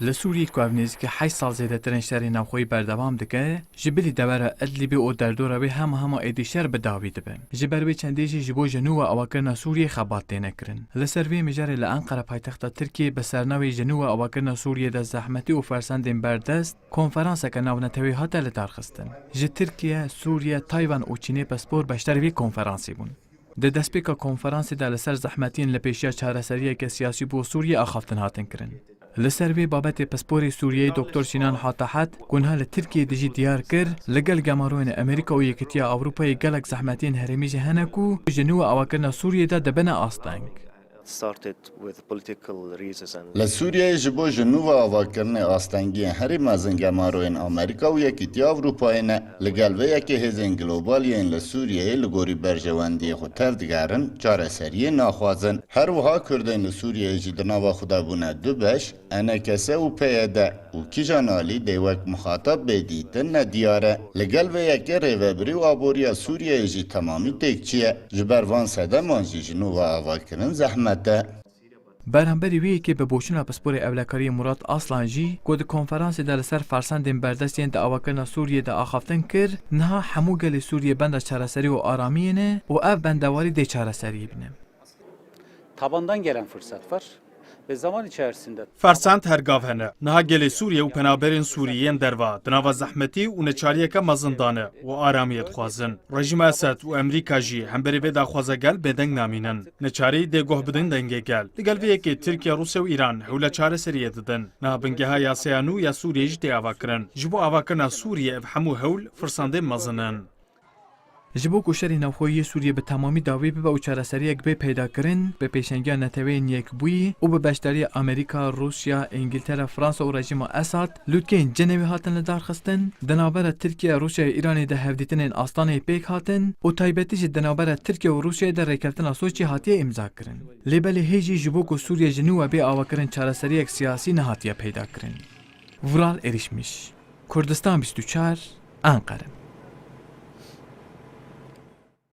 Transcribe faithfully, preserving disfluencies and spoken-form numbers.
Li Sûriyê ku ev nêzîkî heşt sal zêdetir in şerê navxweyî berdewam dike, ji bilî dewera Idlîbê û derdora wê hema hema êdî şer bi dawî dibe. Ji ber wê çendê jî ji bo Jenûve avakirina Sûriyê xebat têne kirin. Li ser vê mijarê li Enqere paytexta Tirkiyê bi sernavê Jenûve avakirina Sûriyê de zehmetî û fersendên berdest konferanseke navneteweyî hate lidarxistin. Ji Tirkiye, Sûriye, Taywan û Çînê pispor beşdarî vê konferansê bûn. Di destpêka konferansê de li ser zehmetiyên li pêşiya çareseriyeke siyasî bo Sûriyê axaftin hatin kirin. Li ser vê babetê pisporê Sûriyeyê Doktor Sinan Hatahat, ku niha li Tirkiyeyê dijî, diyar kir, li gel gemaroyên Amerîka û Yekîtiya Ewropayê gelek zehmetiyên herêmî jî hene ku ji nû avakirina Sûriyê de dibine asteng. Started with political reasons and Li Sûriyeyê ji bo ji nû ve avakirinê astengiyên herî mezin gemaroyên Amerîka û Yekîtiya Ewropayê ne. Li gel vê yekê hêzên global yên li Sûriyeyê li gorî berjewendiyê xwe tevdigerin, çareseriyê naxwazin. Her wiha Kurdên li Sûriyeyê jî di nava xwe de bûne du beş, E N K S û P Y D, û kîjan alî dê wek muxatab bê dîtin nediyar e. Li gel vê yekê rêvebirî û aboriya Sûriyeyê jî temamî têk çûye. Ji ber van sedeman jî ji nû ve avakirin zehmet e. Beramberî wê yekê bi boçûna pisporê ewlekariyê Murat Aslan jî, ku di konferansê de li ser fersendên berdest yên di avakirina Sûriyê de axaftin kir, niha hemû gelê Sûriyê benda çareserî û aramiyê ne û ev bendewarî dê çareseriyê bîne. Tabandan gelen fırsat var ve zaman içerisinde Fersend her gav hene. Niha gelê Sûriye û penaberên Sûrî yên derva di nava zehmetî û neçariyeke mezin de ne û aramiyê dixwazin. Rejîma Esed û Amerîka jî hemberî vê daxwaza gel bêdeng namînin. Neçarî dê guh bidin dengê gel. Li gel vê yekê Tirkiye, Rûsya û Îran hewla çareseriyê didin. Niha bingeha yasaya nû ya Sûriyê jî tê avakirin. Ji bo avakirina Sûriyê ev hemû hewl firsendên mezin in. Ji bo ku şerê navxweyî yê Sûriyê bi temamî dawî bibe û çareseriyek bê peydakirin, bi pêşengiya Neteweyên Yekbûyî û bi beşdariya Amerîka, Rûsya, Îngiltere, Fransa û rejîma Esad, lûtkeyên Cenevê hatin lidarxistin, di navbera Tirkiye, Rûsya û Îranê de hevdîtinên astaneyê pêk hatin û taybetî jî di navbera Tirkiye û Rûsyayê de rêkeftina Soçî hatiye îmzakirin. Lê belê hê jî ji bo ku Sûriye ji nû ve bê avakirin çareseriyek siyasî nehatiye peydakirin. Vural Erişmiş, Kurdistan bîst û çar, Enqere.